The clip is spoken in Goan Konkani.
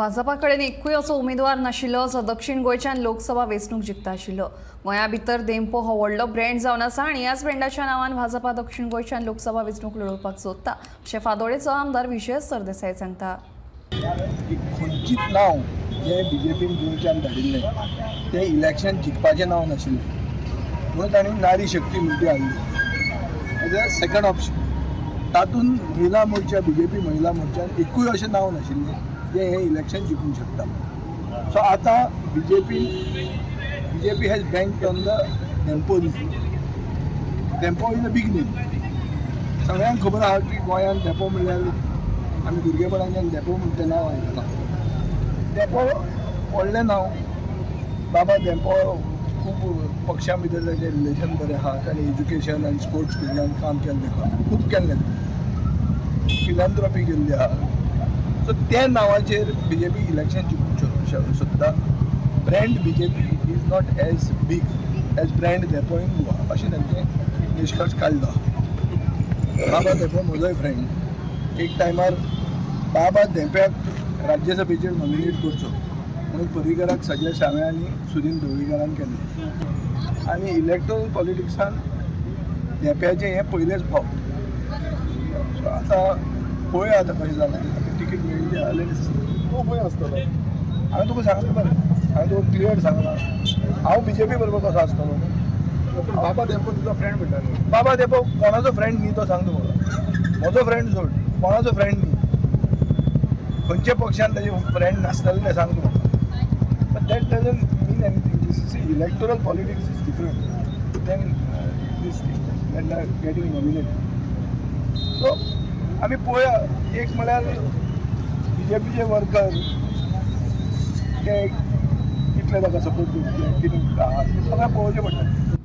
भाजपा कडेन एकूय असो उमेदवार नाशिल्लो जो दक्षिण गोंयच्यान लोकसभा वेंचणूक जिखता आशिल्लो. गोंया भितर धेंपो हो व्हडलो ब्रँड जावन आसा आनी ह्याच ब्रँडाच्या नांवान भाजपा दक्षिण गोंयच्यान लोकसभा वेंचणूक लढोवपाक सोदता अशें फादोडेचो आमदार विजय सरदेसाय सांगता. की खंयचीच नांव जें बीजेपीन गोंयच्यान धाडिल्लें तें इलेक्शन जिखपाचें नांव नाशिल्लें, म्हणून तांणी नारी शक्ती म्हणटी हाडली एज अ सेकंड ऑप्शन. तातूंत महिला मोर्चा, बीजेपी महिला मोर्चान एकूय अशें नांव नाशिल्लें जें हें इलेक्शन जिखूंक शकता. सो आतां BJP has bank on the Dempo. Dempo is a big name. सगळ्यांक खबर आहा की गोंयांत धेंपो म्हणल्यार आमी भुरगेपणाच्यान धेंपो म्हणटा तें नांव आयकलां. धेंपो व्हडलें नांव. बाबा धेंपो खूब पक्षां भितर ताचें रिलेशन बरें आहा. ताणें एज्युकेशन आनी स्पोर्ट्स फिल्डान काम केल्लें आहा, खूब केल्लें, फिलांथ्रॉपी केल्ली आहा. सो त्या नांवाचेर बीजेपी इलेक्शन जिखूंक सोदता. Brand BJP is not as big as brand Dempo in Goa अशें तांचें निश्कर्श काडलो. बाबा धेंपो म्हजोय फ्रेंड. एक टायमार बाबा धेंप्याक राज्यसभेचेर नॉमिनेट करचो म्हणून पर्रीकराक सजेस्ट हांवें आनी सुदीन ढवळीकारान केल्लें आनी इलेक्टोरल पॉलिटिक्सान धेंप्याचें हें पयलेंच फावट. सो आतां पळोवया आतां कशें जालां तें. तिकीट मेळिल्ली जाल्यार तूं खंय आसतलो? हांवें तुका सांगलें मरे, हांवें तुका क्लियर सांगलां, हांव बीजेपी बरोबर कसो आसतलो? पूण बाबा धेंपो तुजो फ्रेंड म्हणटा न्हू? बाबा धेंपो कोणाचो फ्रेंड न्ही तो, सांग तुका. म्हजो फ्रेंड सोड, कोणाचो फ्रेंड न्ही. खंयच्या पक्षान ताजे फ्रेंड नासतले तें सांग तुका. But that doesn't mean anything. This is electoral politics is different than this thing that are getting nominated. So आमी पळोवया. एक म्हळ्यार बीजेपीचे वर्कर ते कितले ताका सपोर्ट करतले, कितें आहा तें सगळें पळोवचें पडटलें.